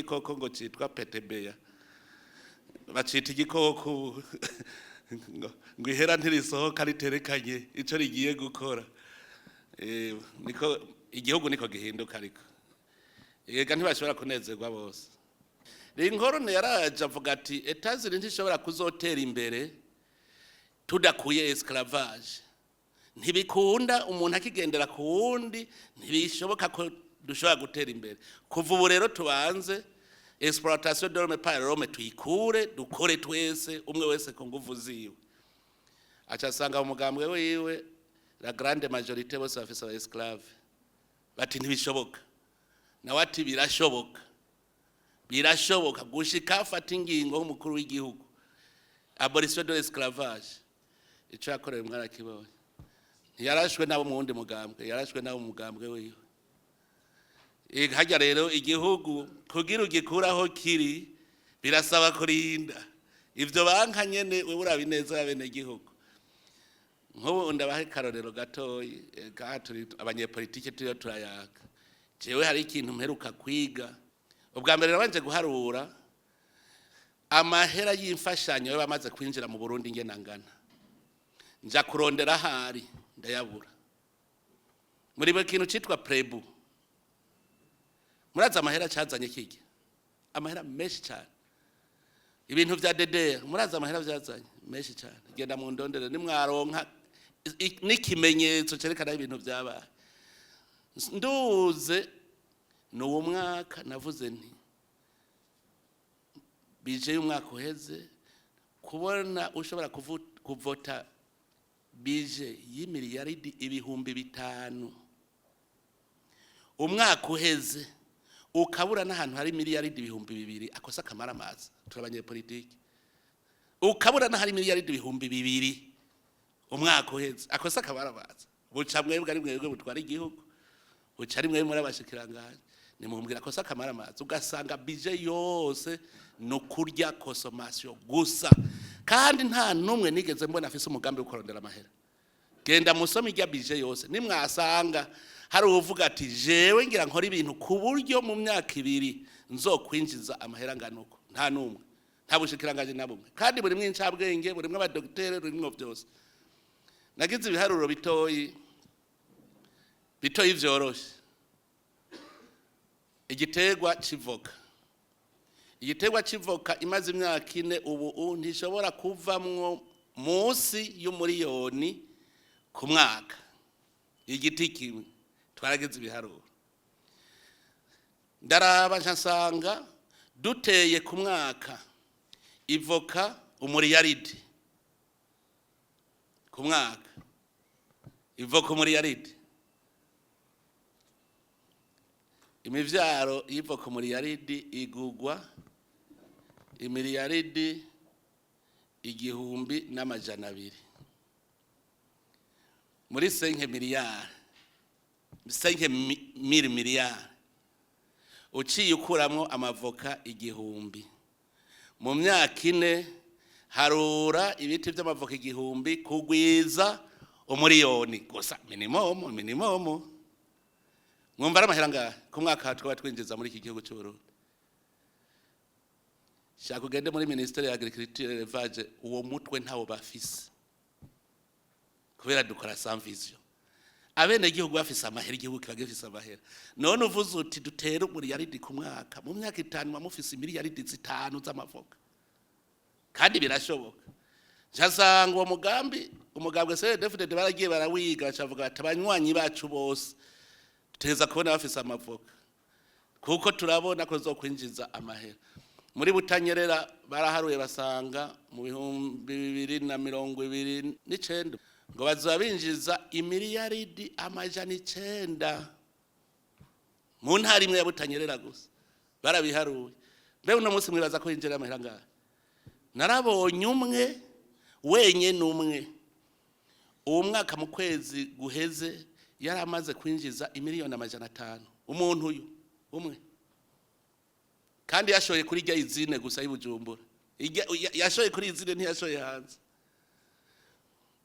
igikoko ngo citwa PTBA, bacita igikoko ubu. Ngo ihera ntirisohoka riterekanye ico rigiye gukora. Niko igihugu niko gihinduka, ariko ega ntibashobora kunezerwa bose. Lincoln yaraje avuga ati: "États-Unis ntishobora kuzotera imbere tudakuye esclavage. Ntibikunda, umuntu akigendera ku wundi ntibishoboka ko dushobora gutera imbere. Kuva ubu rero tubanze exploitation de l'homme par l'homme tuyikure, dukore twese, umwe wese ku nguvu ziwe." Aca asanga mu mugambwe wiwe la grande majorité bose bafise aba esclave. Bati: "Ntibishoboka." Nawe ati: "Birashoboka, birashoboka." Gushika afata ingingo nk'umukuru w'igihugu, abolition de l'esclavage. Ico yakorewe mwarakibonye. Ntiyarashwe nabo mu wundi mugambwe, yarashwe nabo mu mugambwe wiwe. Harya rero igihugu kugira ugikuraho kiri birasaba kurinda ivyo banka nyene. Wewe uraba ineza y'abenegihugu. Nk'ubu ndabaha akarorero gatoyi. Ngaha turi abanyepolitike, turiyo turayaga. Jewe hari ikintu mperuka kwiga. Ubwa mbere nabanje guharura amahera y'imfashanyo yo bamaze kwinjira mu Burundi ingena ngana, nja kurondera ahari ndayabura. Muri buri kintu citwa PREBU, murazi amahera cazanye kirya? Amahera menshi cyane. Ibintu vya DDR, murazi amahera vyazanye? Menshi cyane. Genda mu ndondere nimwaronka n'ikimenyetso cerekana ibintu vyabaye. Nduze ni uwo mwaka navuze nti budget y'umwaka uheze, kubona ushobora kuvota budget y'imiliyaridi 5000 umwaka uheze, ukabura n'ahantu hari miliyaridi 2000, akosa akamara amazi. Turi abanyepolitiki, ukabura n'ahari miliyaridi 2000 umwaka uheze, akosa akamara amazi. Buca mwebwe ari mwebwe butwara igihugu, buca ari mwebwe muri abashikiranganji, nimumbwira akosa akamara amazi. Ugasanga budget yose ni ukurya consommation gusa, kandi nta n'umwe nigeze mbona afise umugambi wo kurondera amahera. Genda musome irya budget yose, nimwasanga hari uvuga ati: "Jewe ngira nkora ibintu ku buryo mu myaka 2 nzokwinjiza amahera angana uko." Nta n'umwe, nta bushikiranganji na bumwe, kandi burimwo incabwenge, burimwo abadogitere, burimwo byose. Nagize ibiharuro bitoyi bitoyi vyoroshe. Igiterwa c'ivoka, igiterwa c'ivoka imaze imyaka 4 ubu ntishobora kuvamwo munsi y'umuriyoni ku mwaka, igiti kimwe. Twaragize ibiharuro, ndaraba nsanga duteye ku mwaka ivoka umuriyaridi ku mwaka, ivoka umuriyaridi, imivyaro y'ivoka umuriyaridi igugwa imiliyaridi 1200 muri 5 miliyari, 5 mille miliyari. Uciye ukuramwo amavoka 1000 mu myaka 4, harura ibiti by'amavoka 1000 kugwiza umuriyoni gusa, minimum minimum, mwumva ari amahera ngahe ku mwaka twaba twinjiza muri iki gihugu cy'u Burundi? Shaka ugende muri ministère ya agriculture, élevage, uwo mutwe ntawo bafise, kubera dukora sans vision. Abene gihugu bafise amahera, igihugu kiba gifise amahera. None uvuze uti dutere umuriyaridi ku mwaka, mu myaka 5 mufise imiliyaridi 5 z'amavoka, kandi birashoboka. Nsanga uwo mugambi, umugambwe CNDD-FDD baragiye barawiga, bacavuga bati: "Abanywanyi bacu bose tuteza kubona bafise amavoka, kuko turabona ko zokwinjiza amahera." Muri Butanyerera baraharuye, basanga mu 2029 ngo bazoba binjiza imiliyaridi 900 mu ntara imwe ya Butanyerera gusa. Barabiharuye. Mbe uno munsi mwibaza ko hinjira amahera ngahe? Narabonye umwe wenyene umwe, uwo mwaka mu kwezi guheze yari amaze kwinjiza imiliyoni 500, umuntu uyu umwe, kandi yashoye kuri irya usine gusa y'Ibujumbura. Yashoye kuri usine, ntiyashoye hanze.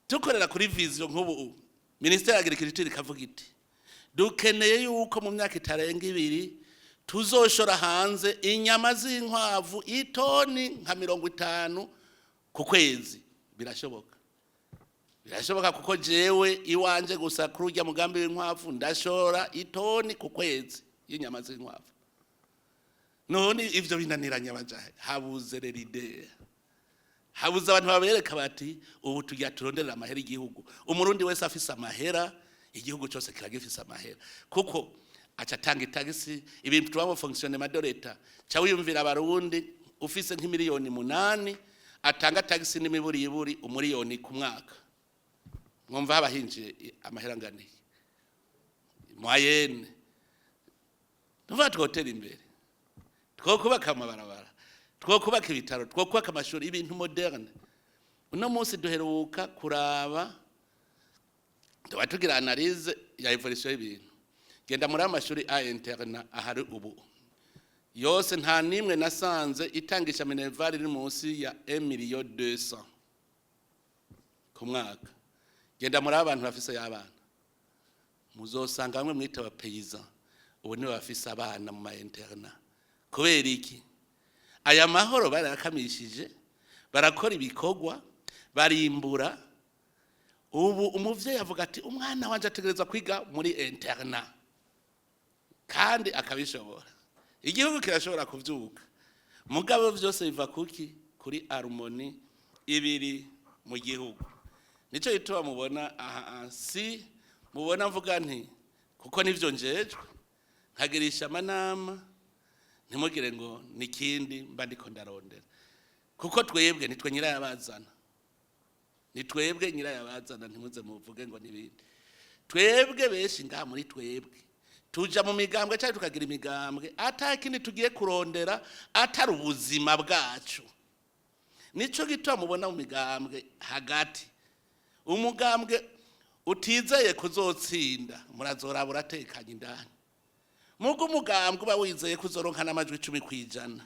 Dukorera kuri vision. Nk'ubu ministère ya agriculture ikavuga iti: "Dukeneye yuko mu myaka itarenga 2 Tuzoshora hanze inyama z'inkwavu itoni nka 50 ku kwezi. Birashoboka, birashoboka, kuko jewe iwanje gusa kuri urya mugambi w'inkwavu ndashora itoni ku kwezi y'inyama z'inkwavu. None ivyo binaniranye abajahe? Habuze leader, habuze abantu babereka bati: "Ubu tugira turonderera amahera igihugu." Umurundi wese afise amahera, igihugu cyose kiragifise amahera, kuko aca atanga itagisi. Ibintu tubamo, fonctionnement de l'État, ca wiyumvira abarundi ufise nk'imiliyoni 8 atanga tagisi n'imiburiburi 1 miliyoni ku mwaka, mwumva haba hinjiye amahera anganiye moyenne. Tuvuga twotera imbere, twokubaka amabarabara, twokubaka ibitaro, twokubaka amashuri, ibintu moderne. Uno munsi duheruka kuraba, tuba tugira analyse ya évolution y'ibintu. Genda muri amashuri à internat ahari ubu yose, nta nimwe nasanze itangisha minerval iri munsi ya 1 million 200 ku mwaka. Genda muri abantu bafise y'abana, muzosanga bamwe mwita aba paysans ubu nibo bafise abana mu ma internat. Kubera iki? Aya mahoro barayakamishije, barakora ibikorwa, barimbura. Ubu umuvyeyi avuga ati: "Umwana wanje ategerezwa kwiga muri internat," kandi akabishobora. Igihugu kirashobora kuvyuka, mugabo vyose biva kuki? Kuri harmonie ibiri mu gihugu. Nico gituma mubona aha, si mubona mvuga nti kuko nivyo njejwe, nkagirisha amanama. Ntimugire ngo nikindi mba ndiko ndarondera, kuko twebwe nitwe nyirayabazana, ni twebwe nyirayabazana. Ntimuze muvuge ngo nibindi. Twebwe benshi ngaha muri twebwe tuja mu migambwe cyangwa tukagira imigambwe ata kindi tugiye kurondera atari ubuzima bwacu. Nico gituma mubona mu migambwe hagati, umugambwe utizeye kuzotsinda murazoraba uratekanye indani. Mugo umugambwe uba wizeye kuzoronka n'amajwi 10%,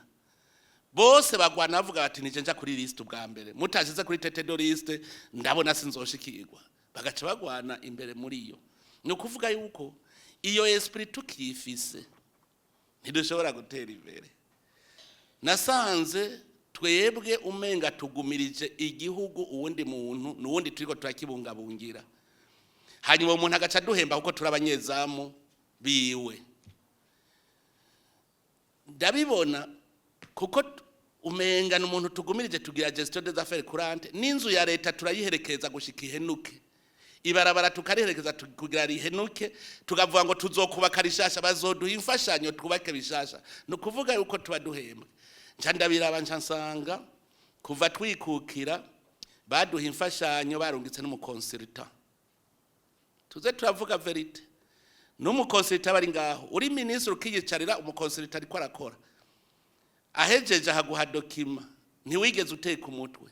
bose bagwana bavuga bati: "Nije nja kuri liste ubwa mbere, mutashize kuri tête de liste ndabona sinzoshikirwa." Bagaca bagwana imbere muri yo. Ni ukuvuga yuko iyo esprit tukifise ntidushobora gutera imbere. Nasanze twebwe umenga tugumirije igihugu uwundi muntu n'uwundi turiko turakibungabungira, hanyuma uwo muntu agaca duhemba kuko turi abanyezamu biwe. Ndabibona kuko umenga ni umuntu tugumirije. Tugira gestion des affaires courantes, n'inzu ya leta turayiherekeza gushika ihenuke, ibarabara tukariherekeza kugira rihenuke, tukavuga ngo tuzokubaka rishasha, bazoduha imfashanyo twubake bishasha. Ni ukuvuga yuko tuba duhembwe. Nca ndabiraba, nca nsanga kuva twikukira baduha imfashanyo, barungitse n'umu consultant. Tuze turavuga vérité, n'umu consultant bari ngaho. Uri minisitiri ukiyicarira, umu consultant ariko arakora, ahejeje ahaguha document, ntiwigeze uteka umutwe.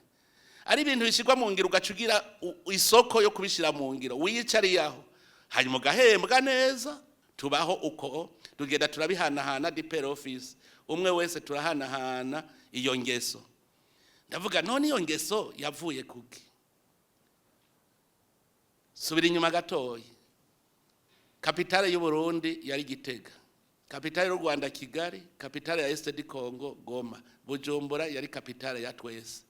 Ari ibintu bishyirwa mu ngiro, ugaca ugira isoko yo kubishyira mu ngiro wiyicariye aho, hanyuma ugahembwa neza. Tubaho uko, tugenda turabihanahana du père au fils, umwe wese turahanahana iyo ngeso. Ndavuga: none iyo ngeso yavuye kuki? Subira inyuma gatoya. Capitale y'u Burundi yari Gitega, capitale y'u Rwanda Kigali, capitale ya Est du Congo Goma. Bujumbura yari capitale ya twese.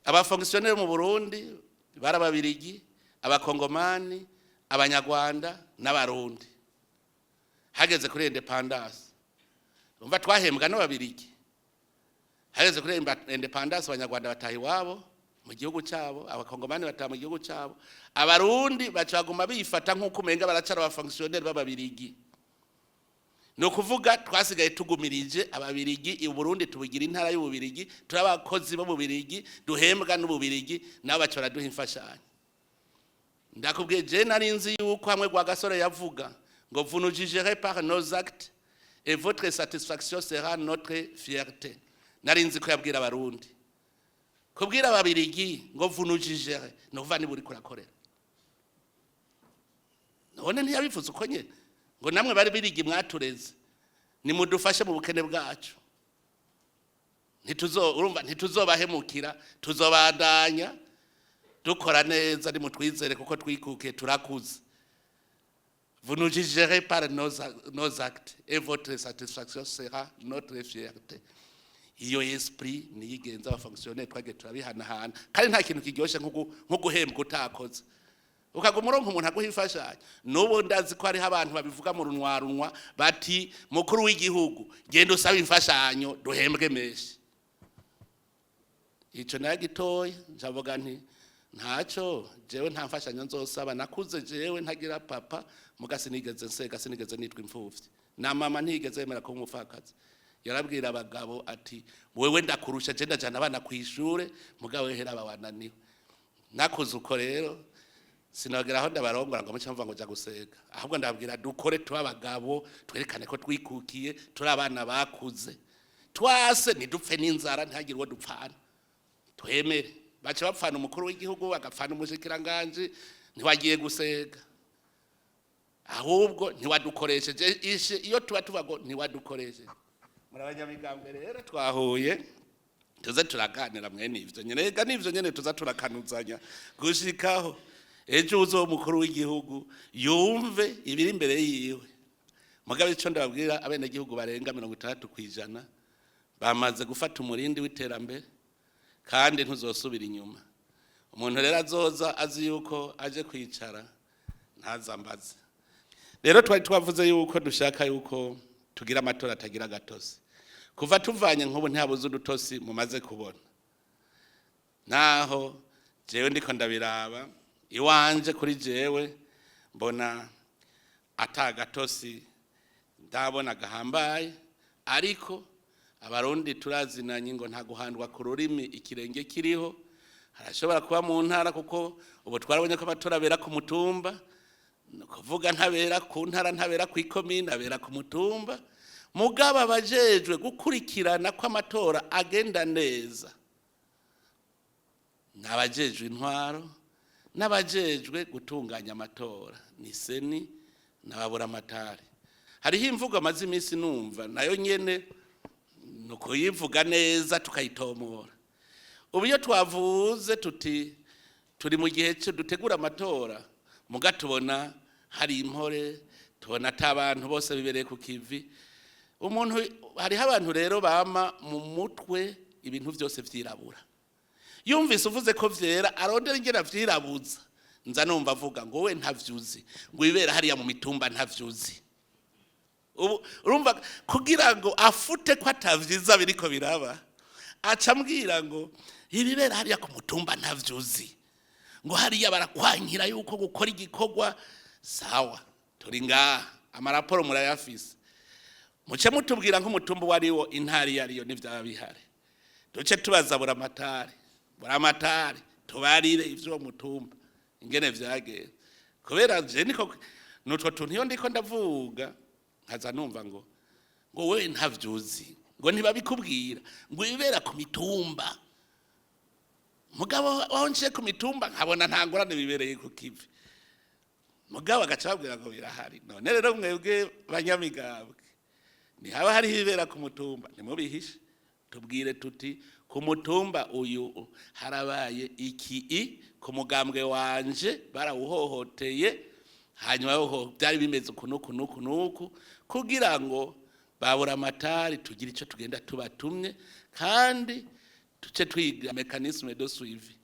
Aba fonctionnaires mu Burundi bari ababirigi, abakongomani, abanyarwanda n'abarundi. Hageze kuri indépendance, umva, twahembwa n'ababirigi. Hageze kuri indépendance, abanyarwanda bataha iwabo mu gihugu cyabo, abakongomani bataha mu gihugu cyabo, abarundi baca baguma bifata nk'uko umenga baracara aba fonctionnaires b'ababirigi. Ni ukuvuga twasigaye tugumirije ababirigi. I Burundi tubugira intara y'ububirigi, turi abakozi b'ububirigi, duhembwa n'ububirigi, nabo baca baraduha imfashanyo. Ndakubwiye, je nari nzi yuko hamwe Rwagasore yavuga ngo: "Vous nous jugerez par nos actes et votre satisfaction sera notre fierté," nari nzi ko yabwira abarundi. Kubwira ababirigi ngo "vous nous jugerez", ni ukuvuga niba uriko urakorera. None ntiyabivuze uko nyene ngo: "Namwe bari birigi mwatureze, nimudufashe mu bukene bwacu, ntituzo urumva ntituzobahemukira, tuzobandanya dukora neza, nimutwizere kuko twikukiye, turakuze." Vous nous jugerez par nos actes et votre satisfaction sera notre fierté. Iyo esprit niyo igenza abafonctionnaire. Twagiye turabihanahana, kandi nta kintu kiryoshe nko guhembwa utakoze, ukaguma uronka umuntu aguha imfashanyo. N'ubu ndazi ko hariho abantu babivuga mu runwa bati: "Mukuru w'igihugu, genda usaba imfashanyo duhembwe menshi." Ico nayo gitoya njavuga nti: "Ntaco, jewe nta mfashanyo nzosaba." Nakuze jewe ntagira papa, muga sinigeze nsega, sinigeze nitwa imfuvyi, na mama ntiyigeze yemera kuba umupfakazi. Yarabwira abagabo ati: "Wewe ndakurusha, je ndajana abana kw'ishure, mugabo wehera aba wananiwe." Nakuze uko rero, sinagera aho ndabarongora ngo muce mvuga ngo ja gusega, ahubwo ndababwira: "Dukore, tuba abagabo, twerekane ko twikukiye, turi abana bakuze, twase ntidupfe n'inzara, ntihagire uwo dupfana." Twemere baca bapfana umukuru w'igihugu, bagapfana umushikiranganji, ntiwagiye gusega, ahubwo ntiwadukoresheje ishe. Iyo tuba tuvuga ngo ntiwadukoresheje. Muri abanyamigambwe rero twahuye, tuze turaganira mwene ivyo nyene. Ega nivyo nyene tuza turakanuzanya gushikaho ejo uzo mukuru w'igihugu yumve ibiri imbere yiwe. Mugabe ico ndababwira, abenegihugu barenga 60% bamaze gufata umurindi w'iterambere, kandi ntuzosubira inyuma. Umuntu rero azoza azi yuko aje kwicara, ntazambaze. Rero twari twavuze yuko dushaka yuko tugira amatora atagira agatosi. Kuva tuvanye nk'ubu, ntihabuze udutosi mumaze kubona. Naho jewe ndiko ndabiraba iwanje, kuri jewe mbona ata gatosi ndabona gahambaye, ariko Abarundi turazinanye ngo nta guhandwa ku rurimi ikirenge kiriho. Harashobora kuba mu ntara, kuko ubu twarabonye ko amatora abera ku mutumba, ni ukuvuga ntabera ku ntara, ntabera ku ikomine, abera ku mutumba. Mugabo abajejwe gukurikirana ko amatora agenda neza ni abajejwe intwaro n'abajejwe gutunganya amatora, ni CENI n'ababuramatari. Hariho imvugo amaze iminsi numva, nayo nyene ni ukuyivuga neza tukayitomora. Ubu iyo twavuze tuti turi mu gihe cyo dutegura amatora, muga tubona hari impore, tubona ata abantu bose bibereye ku kivi. Umuntu, hariho abantu rero bama mu mutwe ibintu byose vyirabura. Yumvise uvuze ko vyera, arondera ingena vyirabuza. Nza numva avuga ngo: "We ntavyuzi, ngo ibera hariya mu mitumba ntavyuzi." Ubu urumva, kugira ngo afute ko atavyiza biriko biraba, aca ambwira ngo ibibera hariya ku mutumba ntavyuzi, ngo hariya barakwankira yuko gukora igikorwa. Sawa, turi ngaha, amaraporo murayafise, muce mutubwira nk'umutumba uwo ariwo, intara iyo ariyo, n'ivyaba bihari, duce tubaza buramatari. Buramatari tubarire ivy'uwo mutumba ingene vyagenze. Kubera je niko nutwo tuntu, iyo ndiko ndavuga nkaza numva ngo wewe ntavyuzi, ngo ntibabikubwira, ngo ibibera ku mitumba. Mugabo aho nciye ku mitumba nkabona nta ngorane, bibereye ku kivi, mugabo agaca babwira ngo birahari. None rero mwebwe banyamigambwe, ntihaba hariho ibibera ku mutumba, ntimubihishe, tubwire tuti: "Ku mutumba uyu harabaye iki, i ku mugambwe wanje barawuhohoteye, hanyuma ho byari bimeze uku n'uku n'uku n'uku," kugira ngo babura amatari tugire icyo tugenda tubatumye, kandi tuce twiga mécanisme de suivi.